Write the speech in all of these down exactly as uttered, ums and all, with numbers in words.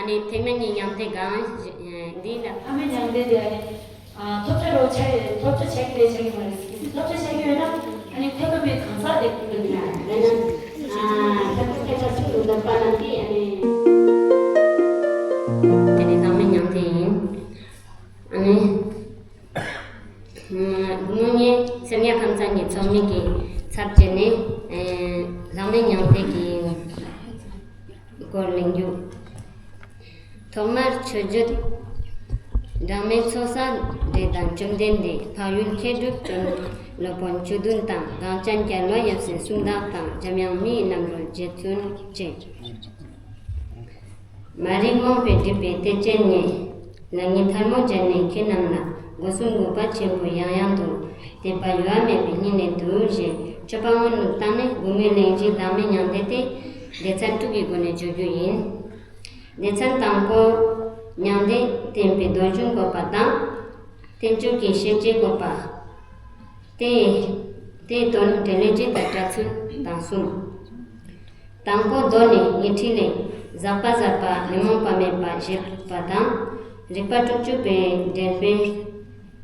ནི་ཐེག་དམན་གྱི་མྱང་འདས་གང་ཞིག་འདི་ལ། ཐེག་དམན་མྱང་འདས་དེ་ཨ་ཐོབ་བྱ་རོགས་ཆགས་ཡོད། ཐོབ་བྱ་ཆགས་ཀྱི་རེད་ཆགས་ཀྱི་མ་རེད། ཐོབ་བྱ་ཆགས་ཀྱི་ཡོད་ན་ཨ་ནི་ཐེག་དམན་པའི་གང་ཟག་དེ་ཀུན་ཏུ་ཡིན་ན་ཡིན་ན་ཨ་ཐེག་དམན་ཐེག་ཆ་ཚུལ་དུ་འདོད་པ་རྣམས་ཀྱིས་ཨ་ནི་དེ་ནི་ཐེག་དམན་མྱང་འདས་ཡིན། ཨ་ནི། དགུང་ལོ་ཉེར་སེར་ཉ་ཁམས་ཚན་གྱི་ཚོགས་མི་གི་ཚབ་བྱས་ནས་ལྷག་མའི་མྱང་འདས་ཀྱི་སྐོར་གླེང་རྒྱུ། ཐོག་མར་མཆོད་བརྗོད། སྦྲང་མའི་ཚོགས་བསགས་འདྲེ་དང་བཅོམ་ལྡན་འདས། འཕགས་ཡུལ་མཁས་གྲུབ་སྤྱོད་སློབ་དཔོན་བཅུ་བདུན་དང་། གངས་ཅན་རྒྱལ་བ་ཡབ་སྲས་གསུམ་དག་དང་། འཇམ་དབྱངས་མི་ཡི་རྣམ་རོལ་རྗེ་བཙུན་བཅས། མ་རིག་རྨོངས་པས་བསྒྲིབས་པའི་གཏེར་ཆེན་ཉིད། ལེགས་ཉེས་ཐལ་མོ་སྦྱར་ནས་ཁྱེད་རྣམས་ལ། སྒོ་གསུམ་གུས་པ་ཆེན་པོས་ཡང་ཡང་དུ། དད་པ་གཡོ་བ་མེད་པའི་སྙིང་ནས་འདུད། ཞེས་མཆོད་པ་སྔོན་དུ་བཏང་ནས་དགུང་མོའི་གླེང་གཞི་ལྷག་མའི་མྱང་འདས་དེ་སྡེ་ཚན་དྲུག་གི་སྒོ་ནས་བརྗོད་རྒྱུ་ཡིན། སྡེ་ཚན་དང་པོ། མྱང་འདས་བསྟན་པའི་མདོ་གཞུང་བཀོད་པ་དང་། བསྟན་བཅོས་ཀྱི་ཤེས་བྱེད་བཀོད་པ། དེ་དེའི་དོན་འགྲེལ་བྱེད་ཀྱི་བཀྲལ་ཚུལ་དང་གསུམ། དང་པོ་མདོ་ནས་ཉི་ཁྲི་ལས། ཟག་པ་ཟད་པ་ཉོན་མོངས་པ་མེད་པ་བཞེད་པ་དང་། རིགས་པ་དྲུག་ཅུ་པའི་འགྲེལ་པའི་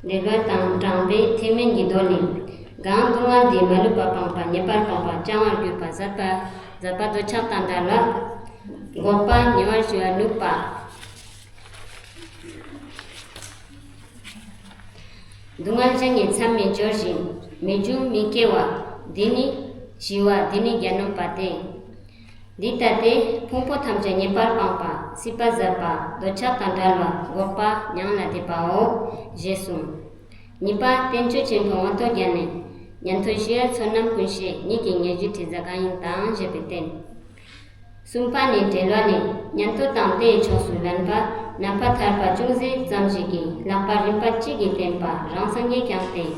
འགྲེལ་པ་དང་དྲངས་པའི་ཐེག་དམན་གྱི་མདོ་ནས། གང་སྡུག་བསྔལ་འདས་མ་ལུས་པ་སྤངས་པ། ཉེས་པར་སྤངས་པ་བྱང་བར་གྱུར་པ། ཟད་པ་ཟད་པ་འདོད་ཆགས་དང་བྲལ་བ། འགོག་པ་ཉེ་བར་ཞི་བ་ལུགས་པ། སྡུག་བསྔལ་གཞན་ཉིད་མཚམས་མེད་སྦྱོར་ཞིང་། མི་འབྱུང་མི་སྐྱེ་བ། འདི་ནི་ཞི་བ་འདི་ནི་གྱ་ནོམ་པ་སྟེ། འདི་ལྟ་སྟེ། ཕུང་པོ་ཐམས་ཅད་ཉེས་པར་སྤངས་པ། སྲིད་པ་ཟད་པ། འདོད་ཆགས་དང་བྲལ་བ། འགོག་པ་མྱང་ལ་དད་པའོ། ཞེས་གསུངས། གཉིས་པ། བསྟན་བཅོས་ཆེན་པོ་མངོན་རྟོགས་རྒྱན་ནས། ཉན་ཐོས་ཤེས་ཡོན་བསོད་ནམས་ཀུན་ཤེས་ཉིད་ཀྱི་ཉེར་སྦྱོར་དྲི་ཟ་གང་ཡིན་དང་ཞེས་པའི་བསྟན། གསུམ་པ་ནི་འགྲེལ་བ་ནས། ཉན་ཐོས་དང་དེའི་ཕྱོགས་སུ་ལེན་པ། རྣམ་པར་ཐར་པ་ཅུང་ཟད་ཙམ་ཞིག་གིས་ལྷག་པ་རིམ་པ་གཅིག་གིས་བསྟན་པ་རང་སངས་རྒྱས་ཀྱང་བསྟན།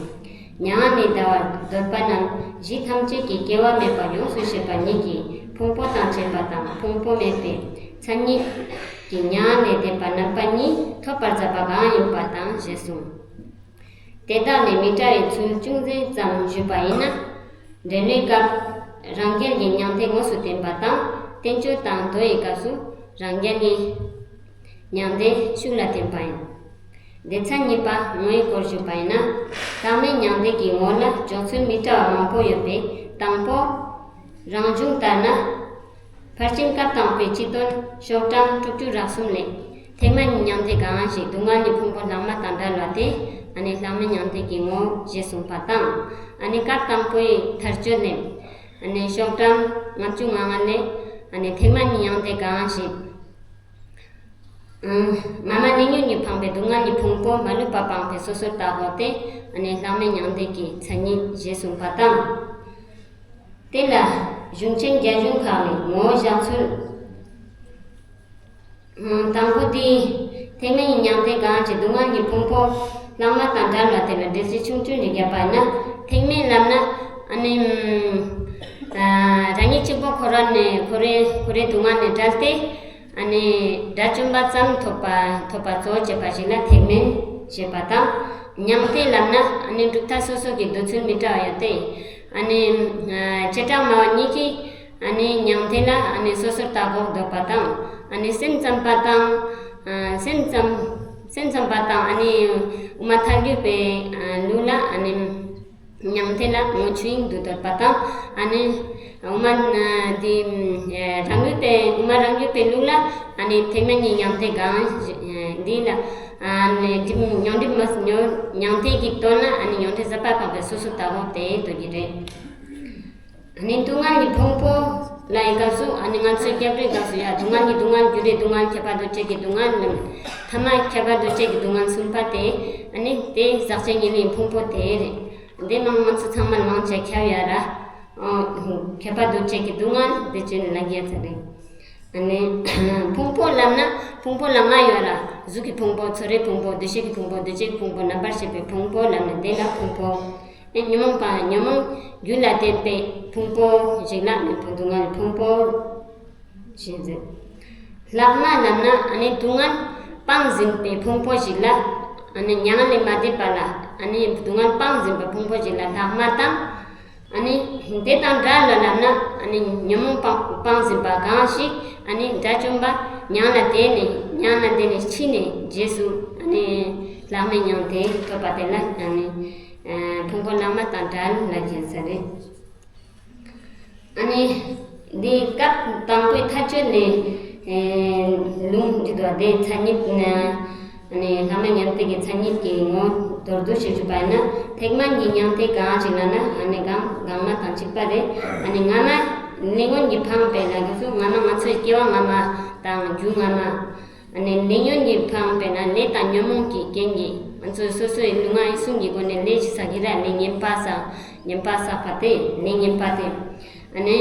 མྱ་ངན་ལས་འདའ་བར་འདོད་པ་རྣམས་གཞི་ཐམས་ཅད་ཀྱི་སྐྱེ་བ་མེད་པ་ཡོངས་སུ་ཤེས་པ་ཉིད་ཀྱིས་ཕུང་པོ་དང་བཅས་པ་དང་ཕུང་པོ་མེད་པའི་མཚན་ཉིད་ཀྱི་མྱ་ངན་ལས་འདས་པ་རྣམ་པ་གཉིས་ཐོབ་པར་མཛད་པ་གང་ཡིན་པ་དང་ཞེས་གསུངས། དེ་དག་ལས་མི་འདྲ་བའི་ཚུལ་ཅུང་ཟད་ཙམ་ཞུས་པ་ཡིན་ན། འགྲེལ་བའི་སྐབས་རང་རྒྱལ་གྱི་མྱང་འདས་དངོས་སུ་བསྟན་པ་དང་། བསྟན་བཅོས་དང་མདོ་ཡི་སྐབས་སུ་རང་རྒྱལ་གྱི་མྱང་འདས་ཤུགས་ལ་བསྟན་པ་ཡིན། སྡེ་ཚན་གཉིས་པ་ངོ་བོའི་སྐོར་ཞུས་པ་ཡིན་ན། ལྷག་མའི་མྱང་འདས་ཀྱི་ངོ་ལ་འཇོག་ཚུལ་མི་འདྲ་བ་མང་པོ་ཡོད་པས། དང་པོ། རང་གཞུང་ལྟར་ན། ཕར་ཕྱིན་བཀའ་དང་པོའི་སྤྱི་དོན་ཤོག་གྲངས་དྲུག་ཅུ་རེ་གསུམ་ལས། ཐེག་དམན་གྱི་མྱང་འདས་གང་ཞིག་སྡུག་བསྔལ་གྱི་ཕུང་པོ་ལྷག་མ་དང་བྲལ་བ་སྟེ། ཨ་ནི་ལྷག་མའི་མྱང་འདས་ཀྱི་ངོ་བོ་ཞེས་གསུངས་པ་དང་། ཨ་ནི་བཀའ་དང་པོའི་མཐར་བརྗོད་ལས། ཨ་ནི་ཤོག་གྲངས་ལྔ་བཅུ་ང་ལྔ་ལས། ཨ་ནི་ཐེག་དམན་གྱི་མྱང་འདས་གང་ཞིག་ཨང་། མ་མ་ནི་ཉོན་གྱིས་འཕངས་པའི་སྡུག་བསྔལ་གྱི་ཕུང་པོ་མ་ལུས་པ་སྤངས་པའི་སོ་སོར་བརྟགས་འོང་སྟེ། ཨ་ནི་ལྷག་མའི་མྱང་འདས་ཀྱི་མཚན་ཉིད་ཞེས་གསུངས་པ་དང་། དེ་ལ་གཞུང་ཆེན་རྒྱ་གཞུང་ཁག་ནས་ངོ་བོ་བཞག་ཚུལ། ཨང་། དང་པོ་དེ། ཐེག་དམན་གྱི་མྱང་འདས་གང་ཞིག་སྡུག་བསྔལ་གྱི་ཕུང་པོ་ལྷག་མ་དང་བྲལ་བ་དེ་ལ་འགྲེལ་བཤད་ཆུང་ཆུང་ཞིག་བརྒྱབ་པ་ཡིན་ན། ཐེག་དམན་ལབ་ན། ཨ་ནི། ཨ། རང་ཉིད་གཅིག་པོ་ཁོ་རང་ནས་ཁོ་རའི་ཁོ་རའི་སྡུག་བསྔལ་ནས་བྲལ་ཏེ། ཨ་ནི་དགྲ་བཅོམ་པ་ཙམ་ཐོབ་པ་ཐོབ་པ་གཙོ་བོ་བྱས་པ་ཞིག་ལ་ཐེག་དམན་ཞེས་པ་དང་། མྱང་འདས་ལབ་ན་ཨ་ནི་གྲུབ་མཐའ་སོ་སོ་གི་འདོད་ཚུལ་མི་འདྲ་བ་ཡོད་དེ། ཨ་ནི་བྱེ་བྲག་སྨྲ་བ་གཉིས་ཀྱིས་ཨ་ནི་མྱང་འདས་ལ་ཨ་ནི་སོ་སོར་བརྟགས་འོང་འདོད་པ་དང་། ཨ་ནི་སེམས་ཙམ་པ་དང་། སེམས་ཙམ་སེམས་ཙམ་པ་དང་། ཨ་ནི་དབུ་མ་ཐལ་འགྱུར་པའི་ལུགས་ལ་ཨ་ནི། མྱང་འདས་ལ་ངོ་ཆོས་དབྱིངས་སུ་འདོད་པ་དང་། ཨ་ནི་དབུ་མ་འདི་རང་རྒྱུད་པའི་དབུ་མ་རང་རྒྱུད་པའི་ལུགས་ལ་ཨ་ནི་ཐེག་དམན་གྱི་མྱང་འདས་གང་འདི་ལ་ཨ་ནི་མྱང་འདས་མ་མྱང་མྱང་འདས་ཀྱི་དོན་ལ་ཨ་ནི་མྱང་འདས་ཟད་པ་སྤངས་པའི་སོ་སོར་བརྟགས་འོང་སྟེ་འདོད་ཀྱི་རེད། ཨ་ནི་སྡུག་བསྔལ་གྱི་ཕུང་པོ་ལབ་པའི་སྐབས་སུ་ཨ་ནི་ང་ཚོའི་སྐྱབས་འགྲོའི་སྐབས་སུ་ཡང་སྡུག་བསྔལ་གྱི་སྡུག་བསྔལ་རྒྱུ་འབྲས་སྡུག་བསྔལ་ཁྱབ་པ་འདུ་བྱེད་ཀྱི་སྡུག་བསྔལ། ཐ་མ་ཁྱབ་པ་འདུ་བྱེད་ཀྱི་སྡུག་བསྔལ་གསུམ་པ་སྟེ། ཨ་ནི་དེ་ཟག་བཅས་ཉེར་ལེན་ཕུང་པོ་དེ་རེད། འདི་མང་ང་ཚོ་ཚང་མ་མང་ཆེ་ཁྱབ་ཡོད་ར། ཨོ། ཁྱབ་པ་འདུ་བྱེད་ཀྱི་སྡུག་བསྔལ་འདི་བྱས་ནས་ལབ་ཡ་ཚ་རེད། ཨ་ནི་ཕུང་པོ་ལབ་ན་ཕུང་པོ་ལ་ལྔ་ཡོད་ར། གཟུགས་ཀྱི་ཕུང་པོ། ཚོར་བའི་ཕུང་པོ། འདུ་ཤེས་ཀྱི་ཕུང་པོ། འདུ་བྱེད་ཀྱི་ཕུང་པོ། རྣམ་པར་ཤེས་པའི་ཕུང་པོ་ལབ་ནས་དེ་ལ་ཕུང་པོ། ཨེ་ཉོན་མོངས་པ་ཉོན་མོངས་རྒྱུད་ལ་བརྟེན་པའི་ཕུང་པོ་ཞིག་ལ་ནི་སྡུག་བསྔལ་ཕུང་པོ། ཞེས་ཟེར། ལྷག་མ་ལབ་ན་ཨ་ནི་སྡུག་བསྔལ་སྤངས་ཟིན་པའི་ཕུང་པོ་ཞིག་ལ། ཨ་ནི་མྱ་ངན་ལས་མ་འདས་པ་ལ་ཨ་ནི་སྡུག་བསྔལ་སྤངས་ཟིན་པའི་ཕུང་པོ་ཞིག་ལ་ལྷག་མ་དང་། ཨ་ནི་དེ་དང་བྲལ་བ་ལབ་ན་ཨ་ནི་ཉོན་མོངས་སྤངས་སྤངས་ཟིན་པ་གང་ཞིག་ཨ་ནི་དགྲ་བཅོམ་པ་ མྱང་ལ་བསྡད་ནས་མྱང་ལ་བསྡད་ནས་ཕྱིན་ནས་རྗེས་སུ་ཨ་ནི་ལྷག་མའི་མྱང་འདས་ཐོབ་པ་དེ་ལ་ཨ་ནི་ཕུང་པོ་ལྷག་མ་དང་བྲལ་ལབ་ཀྱི་ཡོད་ས་རེད། ཨ་ནི་འདི་སྐབས་དང་པོའི་མཐའ་དཔྱོད་ནས་ལུང་འདི་དང་དེ་མཚན་ཉིད་ཨ་ནི་ལྷག་མའི་མྱང་འདས་ཀྱི་མཚན་ཉིད་ཀྱི་ངོ་བོ་མདོར་བསྡུས་ཤིག་ཞུས་པ་ཡིན་ན། ཐེག་དམན་གྱི་མྱང་འདས་གང་ཞིག་ལབ་ན་ཨ་ནི་གང་གང་མ་དང་གཅིག་པ་རེད། ཨ་ནི་སྔ་མ་ལས་ཉོན་གྱིས་འཕངས་པའི་ལ་གི་སུ་སྔ་མ་ང་ཚོའི་སྐྱེ་བ་སྔ་མ་དང་རྒྱུ་སྔ་མ། ཨ་ནི་ལས་ཉོན་གྱིས་འཕངས་པས་ན་ལས་དང་ཉོན་མོངས་ཀྱི་རྐྱེན་གྱིས་ང་ཚོས་སོ་སོའི་ལུས་ངག་ཡིད་གསུམ་གྱི་སྒོ་ནས་ལས་ཤིག་བསགས་ཀྱི་ར། ལས་ངན་པ་བསགས། ངན་པ་བསགས་པ་དེ་ལས་ངན་པ་དེ། ཨ་ནི་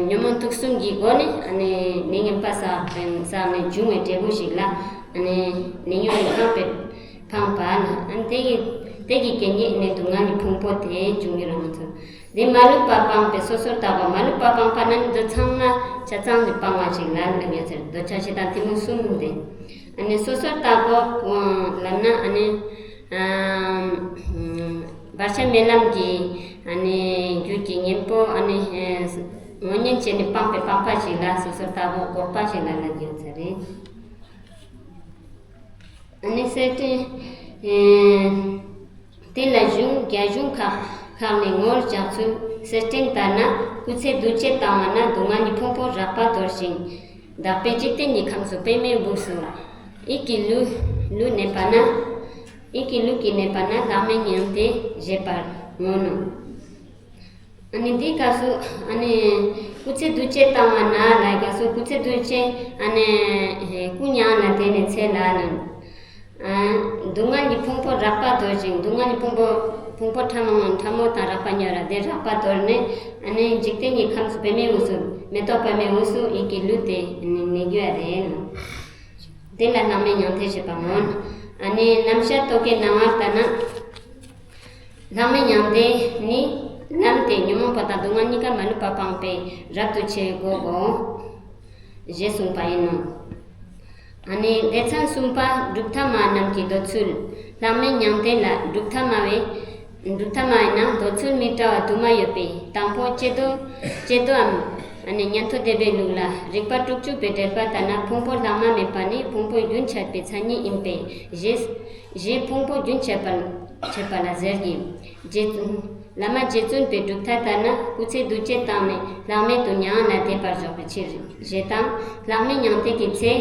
ཉོན་མོངས་དུག་གསུམ་གྱི་སྒོ་ནས་ཨ་ནི་ལས་ངན་པ་བསགས་པས་བསགས་ནས་བྱུང་བའི་འབྲས་བུ་ཞིག་ལ་ཨ་ནི་ལས་ཉོན་གྱིས་འཕངས་པའི་འཕངས་པ་ན་ཨ་ནི་དེ་གི་དེ་གི་རྐྱེན་གྱིས་ཨ་ནི་སྡུག་བསྔལ་གྱི་ཕུང་པོ་དེ་འབྱུང་གི་རང་ཚུལ། འདི་མ་ལུས་པ་སྤངས་པའི་སོ་སོར་བརྟག་པ། མ་ལུས་པ་སྤངས་པ་ན་ནི་འདི་ཚང་མ་ཆ་ཚང་གི་སྤངས་པ་ཞིག་ལ་ལབ་ཡོད་ཟེར། འདོད་ཆགས་ཞེ་སྡང་གཏི་མུག་གསུམ་སྟེ། ཨ་ནི་སོ་སོར་བརྟག་པ་ལབ་ན་ཨ་ནི་བར་ཆད་སྨོན་ལམ་གྱི་ཨ་ནི་རྒྱུད་ཀྱི་གཉེན་པོ་ཨ་ནི་ངོ་ཉན་བྱས་ནས་སྤངས་པའི་སྤངས་པ་ཞིག་ལ་སོ་སོར་བརྟག་པ་འགོག་པ་ཞིག་ལ་ལབ་ཡོད་ཟེར་རེད། ཨ་ནི་གསེར་ཕྲེང་ཨེ་དེ་ལ་གཞུང་རྒྱ་གཞུང་ཁག་ཁག་ནས་ངོར་བཞག་ཚུལ། གསེར་ཕྲེང་ལྟར་ན་སྐུ་ཚེ་བསྡུ་སྤྱད་བཏང་བ་ན་སྡུག་བསྔལ་གྱི་ཕུང་པོ་རགས་པ་དོར་ཞིང་། དག་པའི་འཇིག་རྟེན་གྱི་ཁམས་སུ་པདྨའི་སྦུབས་སུ་ཡིད་ཀྱི་ལུས་ལུས་གནས་པ་ན། ཡིད་ཀྱི་ལུས་ཀྱིས་གནས་པ་ན་ལྷག་མའི་མྱང་འདས་བཞེད་པར་ངོ་ནོ། ཨ་ནི་འདིའི་སྐབས་སུ་ཨ་ནི་སྐུ་ཚེ་བསྡུ་སྤྱད་བཏང་བ་ན་ལབ་སྐབས་སུ་སྐུ་ཚེ་བསྡུ་སྤྱད་ཨ་ནི་སྐུ་མྱ་ངན་ལས་འདས་ནས་ཚེ་ལ་ནི་ཨ་སྡུག་བསྔལ་གྱི་ཕུང་པོ་རགས་པ་དོར་ཞིང་། སྡུག་བསྔལ་གྱི་ཕུང་པོ་ཕུང་པོ་ཕྲ་མོ་ཕྲ་མོ་དང་རགས་པ་ཉོ་ར་དེ་རགས་པ་དོར་ནས་ཨ་ནི་འཇིག་རྟེན་གྱི་ཁམས་སུ་པདྨའི་དབུས་སུ་མེ་ཏོག་པདྨའི་དབུས་སུ་ཡིད་ཀྱི་ལུས་དེ་ཨ་ནི་གནས་རྒྱུ་ཡ་རེད་ལ། དེ་ལ་ལྷག་མའི་མྱང་འདས་ཞེས་པ་མོ། ཨ་ནི་རྣམ་གཞག་རྟོག་གེའི་སྣང་བ་ལྟར་ན། ལྷག་མའི་མྱང་འདས་ནི་ལམ་སྟེ་ཉོན་མོངས་པ་དང་སྡུག་བསྔལ་གཉིས་ཀ་མ་ལུས་པ་སྤངས་པའི་རབ་ཏུ་ཕྱེ་བའི་སྒོ་གོ་ཞེས་གསུངས་པ་ཡིན་ནོ། ཨ་ནི་སྡེ་ཚན་གསུམ་པ་གྲུབ་མཐའ་མ་རྣམས་ཀྱི་འདོད་ཚུལ། ལྷག་མའི་མྱང་འདས་ལ་གྲུབ་མཐའ་སྨྲ་བས། གྲུབ་མཐའ་སྨྲ་ཡི་ན་འདོད་ཚུལ་མི་འདྲ་བ་དུ་མ་ཡོད་པས། དང་པོ་ཀྱེ་རྡོ་ཀྱེ་རྡོའམ་ཨ་ནི་ཉན་ཐོས་སྡེ་པའི་ལུགས་ལ་རིགས་པ་དྲུག་ཅུ་པའི་འགྲེལ་པ་ལྟར་ན་ཕུང་པོ་ལྷག་མ་མེད་པ་ནི་ཕུང་པོ་རྒྱུན་ཆད་པའི་མཚན་ཉིད་ཡིན་པས་ཞེས། ཞེས་ཕུང་པོ་རྒྱུན་ཆད་པ་ཆད་པ་ལ་ཟེར་གྱི། རྗེ་བཙུན་བླ་མ་རྗེ་བཙུན་པའི་གྲུབ་མཐའ་ལྟར་ན་སྐུ་ཚེ་བསྡུ་སྤྱད་བཏང་ནས་ལྷག་མེད་དུ་མྱ་ངན་ལས་འདས་པར་འཇོག་པའི་ཕྱིར་ཞེས་དང་། ལྷག་མའི་མྱང་འདས་ཀྱི་ཚེ་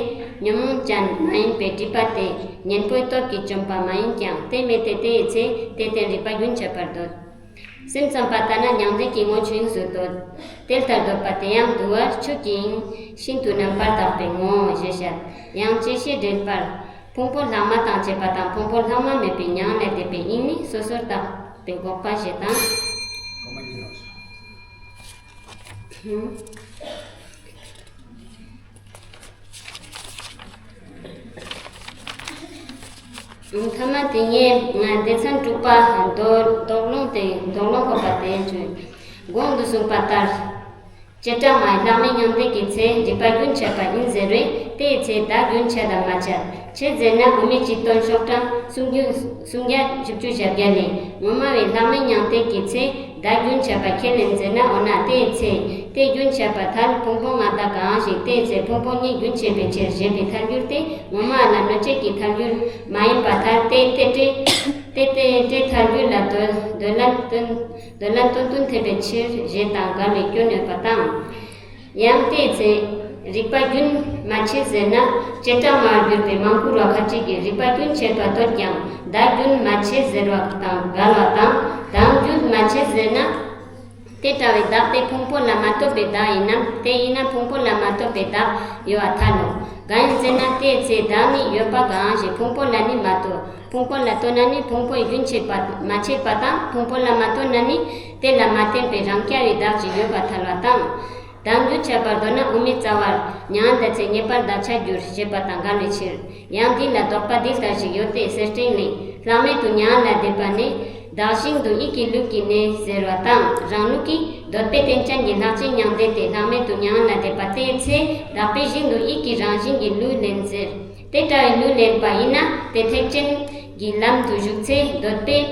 ཉོན་མོངས་ཅན་མ་ཡིན་པའི་སྒྲིབ་པ་དེ་གཉེན་པོའི་སྟོབས་ཀྱིས་བཅོམ་པ་མ་ཡིན་ཀྱང་དེ་མེད་དེ་དེའི་ཚེ་དེ་བརྟེན་རིག་པ་རྒྱུན་ཆད་པར་འདོད། སེམས་ཙམ་པ་ལྟར་ན་མྱང་འདས་ཀྱི་ངོ་ཆོས་དབྱིངས་སུ་འདོད། དེ་ལྟར་འདོད་པ་དེ་ཡང་དུ་བ་ཆོས་ཀྱི་དབྱིངས་ཤིན་ཏུ་རྣམ་པར་དག་པའི་ངོ་བོ་ཞེས་བཤད། ཡང་དཔྱད་ཤེས་འགྲེལ་པར། ཕུང་པོ་ལྷག་མ་དང་བཅས་པ་དང་ཕུང་པོ་ལྷག་མ་མེད་པའི་མྱ་ངན་ལས་འདས་པའི་དབྱིངས་ནི་སོ་སོར་བརྟག་པའི་འགོག་པ་ཞེས་དང་། ཐ་མ་དེ་ཉིད་ང་སྡེ་ཚན་དྲུག་པ་མདོ་དོགས་སློང་དེ་དོགས་སློང་བཀོད་པ་དེ་བརྗོད། གོང་དུ་གསུངས་པ་ལྟར། བྱེ་བྲག་སྨྲ་བས་ལྷག་མའི་མྱང་འདས་ཀྱི་ཚེ་སྒྲིབ་པ་རྒྱུན་ཆད་པ་ཡིན་ཟེར་བས། དེའི་ཚེ་བདག་རྒྱུན་ཆད་དམ་མ་ཆད། ཆད་ཟེར་ན་དབུ་མའི་སྤྱི་དོན་ཤོག་གྲངས་སུམ་བརྒྱ་བཞི་བཅུ་ཞེ་བརྒྱད་ལས། ངོ་མ་བས་ལྷག་མའི་མྱང་འདས་ཀྱི་ཚེ་བདག་རྒྱུན་ཆད་པ་ཁས་ལེན་ཟེར་ན། འོ་ན་དེའི་ཚེ་དེ་རྒྱུན་ཆད་པར་ཐལ། ཕུང་པོ་ལྔ་དག་གང་ཞིག་དེའི་ཚེ་ཕུང་པོ་གཉིས་རྒྱུན་ཆད་པའི་ཕྱིར་ཞེས་པའི་ཐལ་འགྱུར་དེ་ངོ་མ་ལ་གནོད་བྱེད་ཀྱི་ཐལ་འགྱུར་མ་ཡིན་པར་ཐལ་ཏེ། དེ་སྟེ་དེ་སྟེ་ཐལ་འགྱུར་ལ་འདོད་འདོད་ལན་སྟོན། འདོད་ལན་སྟོན་དོན་འཐད་པའི་ཕྱིར་ཞེས་དང་འགལ་བའི་སྐྱོན་ཡོད་པ་དང་། ཡང་དེའི་ཚེ་རིག་པ་རྒྱུན་མ་ཆད་ཟེར་ན། བྱེ་བྲག་སྨྲ་བར་གྱུར་པའི་མང་པོ་ར་ཁ་ཅིག་གིས་རིག་པ་རྒྱུན་ཆད་པ་འདོད་ཀྱང་བདག་རྒྱུན་མ་ཆད་ཟེར་བ་དང་འགལ་བ་དང་། བདག་རྒྱུན་མ་ཆད་ཟེར་ན། དེ་ལྟ་བའི་བདག་དེ་ཕུང་པོ་ལ་མ་ལྟོས་པའི་བདག་ཡིན་ནམ། དེ་ཡིན་ན་ཕུང་པོ་ལ་མ་ལྟོས་པའི་བདག་ཡོད་པར་ཐལ་ལོ། གང་ཡིན་ཟེར་ན། དེའི་ཚེ་བདག་ནི་ཡོད་པ་གང་ཞིག་ཕུང་པོ་ལ་ནི་མ་ལྟོས། ཕུང་པོ་ལ་ལྟོས་ན་ནི་ཕུང་པོ་རྒྱུན་ཆད་པ་མ་ཆད་པ་དང་། ཕུང་པོ་ལ་མ་ལྟོས་ན་ནི་དེ་ལ་མ་བརྟེན་པའི་རང་རྐྱ་བའི་བདག་ཅིག་ཡོད་པར་ཐལ་བ་དང་། བདག་རྒྱུན་ཆད་པར་འདོད་ན་དབུ་མའི་རྩ་བར། མྱ་ངན་འདས་ཚེ་ངེས་པར་བདག་ཆད་འགྱུར་ཞེས་པ་དང་འགལ་བའི་ཕྱིར། ཡང་འདི་ལ་དོགས་པ་འདི་ལྟར་ཞིག་ཡོད་དེ། གསེར་ཕྲེང་ལས། ལྷག་མེད་དུ་མྱ་ངན་ལས་འདས་པ་ནི་བདག་བཞིན་དུ་ཡིད་ཀྱི་ལུས་ཀྱིས་གནས་ཟེར་བ་དང་། རང་ལུགས་ཀྱིས་འདོད་པའི་རྟེན་ཅན་གྱི་ལྷག་བཅས་མྱང་འདས་ཏེ། ལྷག་མེད་དུ་མྱ་ངན་ལས་འདས་པ་དེའི་ཚེ་དག་པའི་ཞིང་དུ་ཡིད་ཀྱིས་རང་བཞིན་གྱི་ལུས་ལེན་ཟེར། དེ་ལྟ་བུའི་ལུས་ལེན་པ་ཡིན་ན་དེ་ཐེག་ཆེན་གྱི་ལམ་དུ་ཞུགས་ཚེ་འདོད་པས་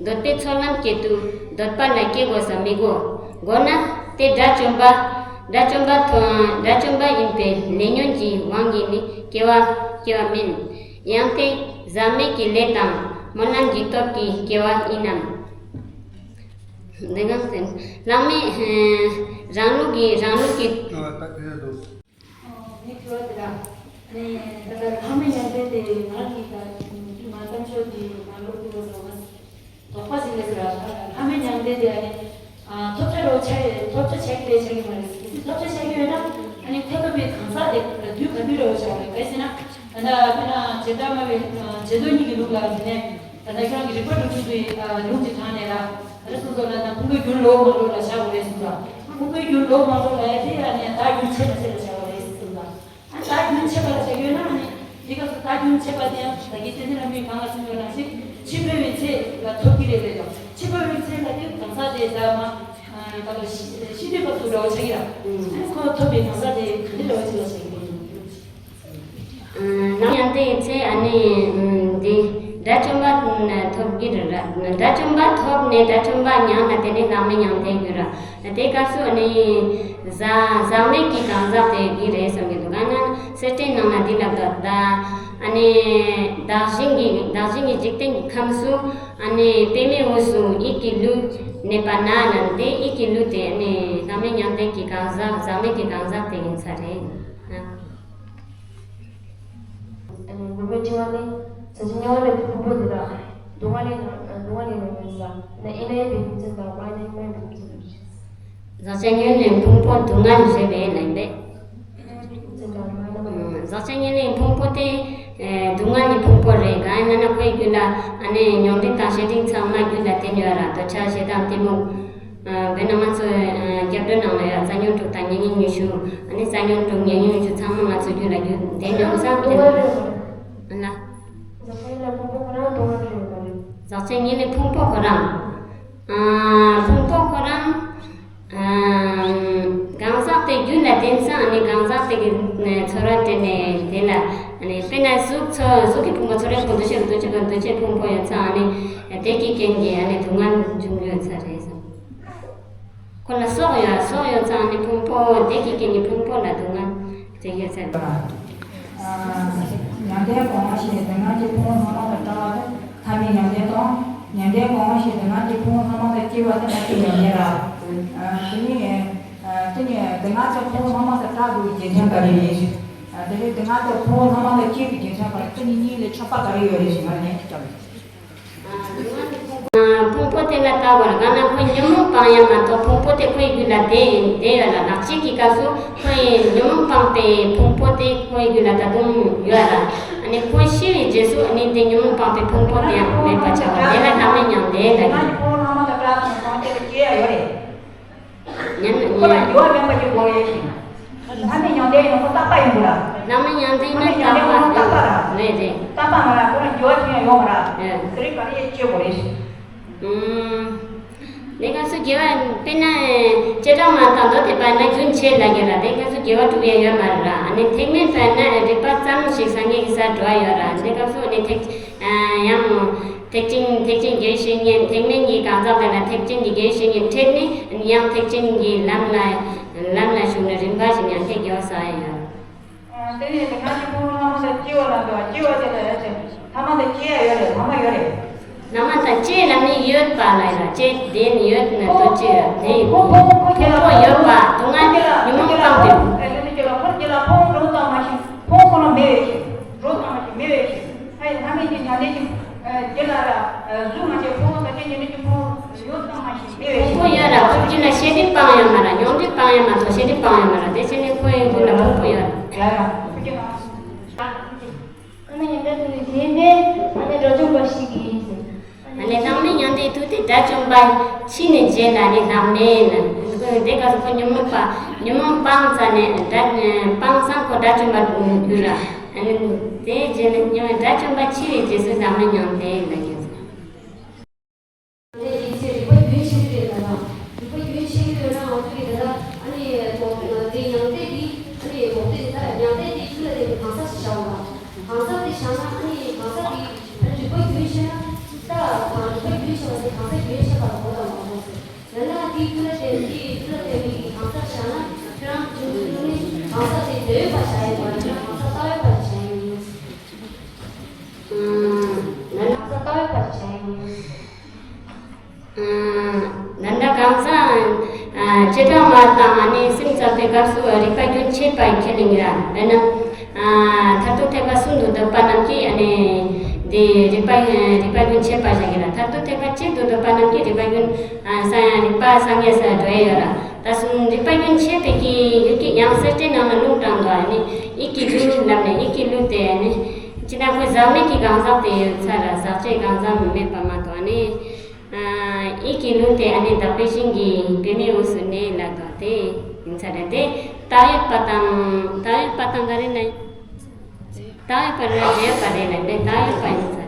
འདོད་པའི་ཚོགས་ལམ་སྐྱེད་དུ་འདོད་པ་ལ་སྐྱེ་དགོས་སམ་མི་དགོས། དགོས་ན་དེ་དགྲ་བཅོམ་པ། དགྲ་བཅོམ་པ་ཐོབ། དགྲ་བཅོམ་པ་ཡིན་པའི་ལས་ཉོན་གྱི་དབང་གིས་ནི་སྐྱེ་བ་སྐྱེ་བ་མིན། ཡང་དེ་ཟག་མེད་ཀྱི་ལས་དང་སྨོན་ལམ་གྱི་སྟོབས་ཀྱིས་སྐྱེ་བ་ཡིན་ནམ། འདི་གང་ཟེར། བླ་མེད་རང་ལུགས་ཀྱི་རང་ལུགས་ཀྱི། ཨོ། ད་དེ་འདྲ་འདུག་ཨོ། ངའི་དྲི་བ་དེ་ལ། ཨ་ནི་ད་ལྟ་ལྷག་མེད་མྱང་འདས་དེ་ང་རང་གི་ད་ང་གཏམ་ཤོད་ཀྱི་ང་ལོ་དུ་བ་ཟེར་བ། དོགས་པ་ཞིག་སླེབས་སོང་ར། ལྷག་མེད་མྱང་འདས་དེ་ཨ་ནི། ཨ། ཐོབ་བྱ་རོ་ཆ་ཡོད། ཐོབ་བྱ་ཆ་གི་ལས་ཆགས་ཀྱི་མ་རེད། གལ་སྲིད་ཐོབ་བྱ་ཆགས་ཀྱི་ཡོད་ན་ཨ་ནི་ཐོབ་ཐོབ་པའི་གང་ཟག་དེ་དུས་ག་དུས་རེད་བ་ཆགས་རེད། གལ་སྲིད་ན་ད་ལྟ་དཔེར་ན་བྱེ་བྲག་སྨྲ་བའི་བྱེ་བྲག་གཉིས་ཀྱི་ལུགས་ལ་ཟེར་ནས། ད་ལྟ་ཁྱོད་རང་གི་རིག་པ་འགྲོ་ཚུལ་དུ་ལུང་གཅིག་དྲངས་ནས་ལ། ད་ལྟ་སོ་སོ་ལ་ན་ཕུང་པོའི་རྒྱུན་ལོག་མ་ལོག་ལ་བཞག་དགོས་རེད་གསུངས་ཙང་། ཕུང་པོའི་རྒྱུན་ལོག་མ་ལོག་ལ་ཡ་དེ་ཡ་ནས་བདག་རྒྱུན་ཆད་པ་ཆད་ལ་བཞག་པ་རེད་གསུངས་ཙང་། ཨ་བདག་རྒྱུན་ཆད་པ་ལ་བཞག་ཡོད་ན་ཨ་ནི་དེ་སྐབས་སུ་བདག་རྒྱུན་ཆད་པ་དེ་ཡང་ད་གིན་ཏན་ཏན་རྣམ་སྨིན་གང་ལ་གསུངས་ཡོད་ནང་བཞིན་འཆི་འཕོ་བའི་ཚེ་ལ་ཐོབ་ཀྱི་རེད་ལབ་ཀྱང་། འཆི་འཕོ་བའི་ཚེ་ལ་དེ་གང་ཟག་དེ་ད་མ་ད་ལ་ཤི་ཤི་དུས་སྐབས་སུ་འདྲ་བ་ཆགས་ཀྱི་ར། ཨ་ནི་ཁོ་ཐོབ་པའི་གང་ཟག་དེ་ག་འདྲ་འདྲ་བ་ཅིག་ལ་བཞག་གི་རེད། ལྷག་མེད་མྱང་འདས་ཚེ་ཨ་ནི་འདི་དགྲ་བཅོམ་པ་ཐོབ་ཀྱི་རེད་ར། དགྲ་བཅོམ་པ་ཐོབ་ནས་དགྲ་བཅོམ་པ་མྱངས་ན་དེ་ནི་ལྷག་མེད་མྱང་འདས་ཡོད་ར། དེ་སྐབས་སུ་ཨ་ནི་ཟག་ཟག་མེད་ཀྱི་གང་ཟག་དེ་ཡོད་ཀྱི་རེད་བསམ་གྱི་འདུག་ག་ན་གསེར་ཕྲེང་ནང་ན་འདི་ལབ་འདུག་ད་ཨ་ནི་བདག་གཞན་གྱི་བདག་གཞན་གྱི་འཇིག་རྟེན་གྱི་ཁམས་སུ་ཨ་ནི་པདྨའི་དབུས་སུ་ཡིད་ཀྱི་ལུས་གནས་པ་ན་ན་དེ་ཡིད་ཀྱི་ལུས་དེ་ཨ་ནི་ལྷག་མེད་མྱང་འདས་ཀྱི་གང་ཟག་ཟག་མེད་ཀྱི་གང་ཟག་དེ་ཡིན་ས་རེད། ཨ། ཨ་ནི་དགུ་པའི་དྲི་བ་ནི། ཟག་བཅས་དམྱལ་བ་ལས་ཕུང་པོ་འདི་དག་སྡུག་བསྔལ་ལས་སྡུག་བསྔལ་ལས་ལོག་པའི་ས། ཨ་ནི་ཨེ་ན་ཡི་བའི་ཕུང་པོ་དང་མ་ཨེ་ན་ཡི་མ་ཡི་བའི་ཕུང་པོ་དང་། ཟག་བཅས་དམྱལ་བའི་ཕུང་པོ་སྡུག་བསྔལ་རེད་པས་ལབ་པས། ཨེ་ན་ཡི་བའི་ཕུང་པོ་དང་མ་ཨེ་ན་ཡི་མ་ཡི། ཟག་བཅས་དམྱལ་བའི་ཕུང་པོ་དེ་སྡུག་བསྔལ་གྱི་ཕུང་པོ་རེད། གང་ཡིན་ན་ཁོའི་རྒྱུད་ལ་ཨ་ནི་མྱོང་འདྲིས་དང་ཤེས་སྒྲིབ་ཚང་མ་རྒྱུད་ལ་བརྟེན་ཡོད་ར། འདོད་ཆགས་ཞེ་སྡང་གཏི་མུག་དཔེར་ན་ང་ཚོ་སྐྱབས་འགྲོའི་ནང་ལ་ཡང་རྩ་ཉོན་དྲུག་དང་ཉེ་ཉོན་ཉི་ཤུ། ཨ་ནི་རྩ་ཉོན་དྲུག་ཉེ་ཉོན་ཉི་ཤུ་ཚང་མ་ང་ཚོའི་རྒྱུད་ལ་རྒྱུད་ལྡན་ཡོད་ས་དེ་ལ། ཟག་བཅས་དམྱལ་བའི་ཕུང་པོ་ཁོ་རང་སྡུག་བསྔལ་རེད་མ་རེད། ཟག་བཅས་དམྱལ་བའི་ཕུང་པོ་ཁོ་རང་། ཨ། ཕུང་པོ་ཁོ་རང་། ཨ། གང་ཟག་དེ་རྒྱུད་ལ་བརྟེན་ས་ཨ་ནི་གང་ཟག་དེ་གི་ཚོར་བ་སྤྲད་ནས་དེ་ལ་ཨ་ནི་དཔེར་ན་གཟུགས་ཚོ་གཟུགས་ཀྱི་ཕུང་པོ་ཚོར་བའི་ཕུང་པོ་འདུ་ཤེས་ཀྱི་འདུ་བྱེད་པ་འདུ་བྱེད་ཕུང་པོ་ཡོད་ཚ་ཨ་ནི་དེ་གི་རྐྱེན་གྱིས་ཨ་ནི་སྡུག་བསྔལ་འབྱུང་ཡོད་ས་རེད་བསམ། ཁོ་ལ་སྲོག་ཡོད། སྲོག་ཡོད་ཙང་ནི་ཕུང་པོ་དེ་གི་རྐྱེན་གྱིས་ཕུང་པོ་ལ་སྡུག་བསྔལ་དེ་ཡོད་ཚར། མྱང་འདས་གོང་མ་ཞེས་སྡུག་བསྔལ་གྱི་ཕུང་པོ་སྣ་མང་དུ་བཀྲལ་བ་ནི་ཐ་མལ་མྱང་འདས་དང་། མྱང་འདས་གོང་མ་ཞེས་སྡུག་བསྔལ་གྱི་ཕུང་པོ་སྣ་མང་དུ་སྐྱེ་བ་ནི་མྱང་འདས་ལ། དེ་ནི་དེ་ནི་སྡུག་བསྔལ་གྱི་ཕུང་པོ་སྣ་མང་དུ་བཀྲལ་དགོས་པའི་རྒྱུ་མཚན་ག་རེ་རེད། དེ་ནི་སྡུག་བསྔལ་གྱི་ཕུང་པོ་སྣ་མང་དུ་སྐྱེ་བའི་རྒྱུ་མཚན་ག་རེ། དེ་ནི་གཉིས་ལས་ཆོག་པ་ག་རེ་ཡོད་རེད་ཞེས་ང་ལ་ལན་ཞིག་བརྒྱབ་ཡོད། ཕུང་པོ་དེ་ལ་ལྟ་བར་ག་ན་ཁོ་ཉོན་མོངས་སྤངས་ཡ་མ་གཏོགས་ཕུང་པོ་དེ་ཁོའི་རྒྱུད་ལ་བསྡད་ཡིན་བསྡད་ཡོད་ལ། ལག་བཅད་ཀྱི་སྐབས་སུ་ཁོའི་ཉོན་མོངས་སྤངས་པའི་ཕུང་པོ་དེ་ཁོའི་རྒྱུད་ལ་ད་དུང་ཡོད་ལ། ཨ་ནི་ཁོ་ཤི་བའི་རྗེས་སུ་ཨ་ནི་དེ་ཉོན་མོངས་སྤངས་པའི་ཕུང་པོ་དེ་ཡང་མེད་པར་བྱ་བ་དེ་ལ་ལྷག་མེད་མྱང་འདས་ལ། ཉོན་མོངས་སྤངས་པའི་ཕུང་པོ་སྣ་མང་དུ་བཀྲལ་ཏེ་སྤངས་ཏེ་སྐྱེ་ཡ་ཡོད་རེད། ཉན་ཁོ་ལ་ཉན། འགྱུར་བ་མེད་པ་ཞིག་དགོས་ཡོད་ཞིང་། ལྷག་མེད་མྱང་འདས་ཡིན་ན་ཁོ་རྟག་པ་ཡིན་དགོས་ལ། ལྷག་མེད་མྱང་འདས་ཡིན་ན་ལྷག་མེད་མྱང་འདས་ཁོ་རང་རྟག་པ་ར། རེད་རེད། རྟག་པ་མ་ར་ཁོ་རང་འགྱུར་བ་ཅི་ཡང་ཡོད་མ་ར། ཨེ། དེ་རིང་ག་ལ་ཡང་སྐྱེ་དགོས་རེད་ཞིང་། ཨུམ། དེ་སྐབས་སུ་དགེ་བ་དཔེར་ན་བྱེ་བྲག་སྨྲ་བ་དང་མདོ་སྡེ་པ་ན་རྒྱུན་ཆད་ལབ་ཀྱི་ར། དེ་སྐབས་སུ་དགེ་བ་སྒྲུབ་ཡ་ཡོད་མ་རེད་ར། ཨ་ནི་ཐེག་དམན་པ་ན་རིག་པ་ཙམ་ཞིག་སངས་རྒྱས་ཀྱི་སར་འགྲོ་བ་ཡོད་ར། དེ་སྐབས་སུ་ཨ་ནི་ཐེག་ཡང་། ཐེག་ཆེན་ཐེག་ཆེན་དགེ་བའི་བཤེས་གཉེན། ཐེག་དམན་གྱི་གང་ཟག་དེ་ལ་ཐེག་ཆེན་གྱི་དགེ་བའི་བཤེས་གཉེན་ཁྲིད་ནས་ཡང་ཐེག་ཆེན་གྱི་ལམ་ལ་ལམ་ལ་ཞུགས་ནས་རིམ་པ་བཞིན་ཡང་ཐེག་དགེ་བ་བསགས་ཡ་ཡོད། དེ་ནས་སྡུག་བསྔལ་གྱི་ཕུང་པོ་སྣ་མང་དུ་སྐྱེ་བ་ལ་འདུག་སྐྱེ་བ་དེ་ལ་ཡ་ཅན་ཐ་མ་དུ་སྐྱེ་ཡ་ཡོད་རེད། ཐ་མ་ཡོད་རེད། ན་མ་དང་སྐྱེ་ལ་ནི་ཡོད་པ་ལ་ཡ་སྐྱེ་དེ་ནི་ཡོད་ན་ལྟོ་སྐྱེ་ཡ་དེ་ཡི་ཕུང་པོ་ཡོད་པ་སྡུག་བསྔལ་ཉོན་མོངས་སྤངས་ཏེ། ཕུང་པོ་ཁོ་རྒྱུད་ལ་ཕུང་པོ་ལོག་ཙམ་མ་ཞིག་ཕུང་པོ་ཁོ་ན་མེད་པའི་ཕྱིར། རོ་ཙམ་མ་ཞིག་མེད་པའི་ཕྱིར། ཨ་ཡི་ལྷ་མིན་གྱི་མྱང་འདས་ཀྱི། ཨ། དེ་ལ་ར། ཨ། གཟུགས་ང་ཅན་ཕུང་པོ་དང་སྐྱེ་མྱང་འདས་ཀྱི་ཕུང་པོ་ཡོད་ཙམ་མ་ཞིག་མེད་པའི་ཕྱིར། ཕུང་པོ་ཡོད་ར། ཁོ་རྒྱུད་ལ་ཤེས་སྒྲིབ་སྤངས་ཡོད་མ་ར། མྱོང་འདྲིས་སྤངས་ཡོད་མ་གཏོགས་ཤེས་སྒྲིབ་སྤངས་ཡོད་མ་ར། དེ་བྱས་ནས་ཁོའི་རྒྱུད་ལ་ཕུང་པོ་ཡོད་ར། ཡ་ཡ། ཁོ་རྒྱུད་ལ། ཨ་ནི་ཡང་འདྲ་དུ་ནི་དེ་འདྲའི་ཨ་ནི་དགྲ་བཅོམ་པ་ཞིག་གིས། ཨ་ནི་ལྷག་མེད་མྱང་འདས་ཐུག་སྟེ་དགྲ་བཅོམ་པ་ཤི་ནས་རྗེས་ལ་ནི་ལྷག་མེད་ལ། དེ་སྐབས་སུ་ཁོ་ཉོན་མོངས་པ་ཉོན་མོངས་སྤངས་ཚར་ནས་དགྲ་སྤངས་ཙང་ཁོ་དགྲ་བཅོམ་པར་གྱུར་ར། ཨ་ནི་དེའི་རྗེས་ལ་དགྲ་བཅོམ་པ་ཤི་བའི་རྗེས་སུ་ལྷག་མེད་མྱང་འདས་ལ་གྱུར། དེ་ཡིན་ཚེ་རིག་པ་རྒྱུན་ཆད་ཀྱི་རེད་ལ། རིག་པ་རྒྱུན་ཆད་ཀྱི་ཡོད་ན་ང་ཚོ་གི་ད་ལྟ་ཨ་ནི་འོག་དེ་མྱང་འདས་འདི་ཨ་ནི་འོག་དེ་ད་མྱང་འདས་འདི་རྒྱུ་ལ་བརྟེན་པའི་གང་ཟག་ཅིག་བཞག་པ་དང་། གང་ཟག་དེ་བཞག་ན་ཨ་ནི་གང་ཟག་དེ་ཨ་ནི་རིག་པ་རྒྱུན་ཆད་ན་ད་དང་རིག་པ་རྒྱུན་ཆད་པ་དེ་གང་ཟག་རྒྱུན་ཆད་པ་ལ་གོ་དང་མ་གོ་ཟེར། ཡང་ན་དེའི་རྒྱུ་ལ་བརྟེན་དེའི་རྒྱུ་ལ་བརྟེན་པའི་གང་ཟག་བཞག་ན་ཁྱོད་རང་ གང་ཟག་དེ་འདོད་ཡོད་པར་བྱ་ཡི་དོན་ནི་གང་ཟག་ལྟ་བའི་བར་བྱ་ཡི། ཨ་ནི་གང་ཟག་ལྟ་བའི་བར་བྱ་ཡི། ཨ་ནི་གང་ཟག་ཨ་བྱེ་བྲག་སྨྲ་བརྗོད་དང་ཨ་ནི་སེམས་ཙམ་པའི་སྐབས་སུ་རིགས་པ་རྒྱུན་ཆད་པ་ཁས་ལེན་གྱི་ར། འདི་ནི་ཨ་མཐར་ཐུག་ཐེག་པ་གསུམ་དུ་འདོད་པ་རྣམས་ཀྱིས་ཨ་ནི་འདི་རིགས་པ་རིགས་པ་རྒྱུན་ཆད་པ་བཞག་གི་ར། མཐར་ཐུག་ཐེག་པ་གཅིག་ཏུ་འདོད་པ་རྣམས་ཀྱིས་རིགས་པ་རྒྱུན་ཨ་སངས་རིགས་པ་སངས་རྒྱས་སུ་འགྲོ་ཡི་ཡོད་ར། ད་གསུམ་རིགས་པ་རྒྱུན་ཆད་པའི་གི་ཡུལ་གྱི་ཡང་གསེར་ཕྲེང་ནང་ལ་ལུང་དྲངས་འདུག་ཨ་ནི་ཡིད་ཀྱི་ལུས་ལབ་ནས་ཡིད་ཀྱི་ལུས་དེ་ཨ་ནི་ཅི་ན་ཁོའི་ཟག་མེད་ཀྱི་གང་ཟག་དེ་ཡོད་ཚར་ར། ཟག་བཅས་གང་ཟག་མེད་པ་མ་གཏོགས་ཨ་ནི། ཨ་ཡིད་ཀྱི་ལུས་དེ་ཨ་ནི་དག་པའི་ཞིང་གི་པདྨའི་དབུས་སུ་གནས་ལ་དོ་དེ་ཡིན་ཚར་ར། དེ་བཏགས་ཡོད་པ་དང་བཏགས་ཡོད་པ་དང་ག་རེ་ན། བཏགས་ཡོད་པ་རེད་བྱས་ཡོད་པ་རེད་ལ། དེ་བཏགས་ཡོད་པ་ཡིན།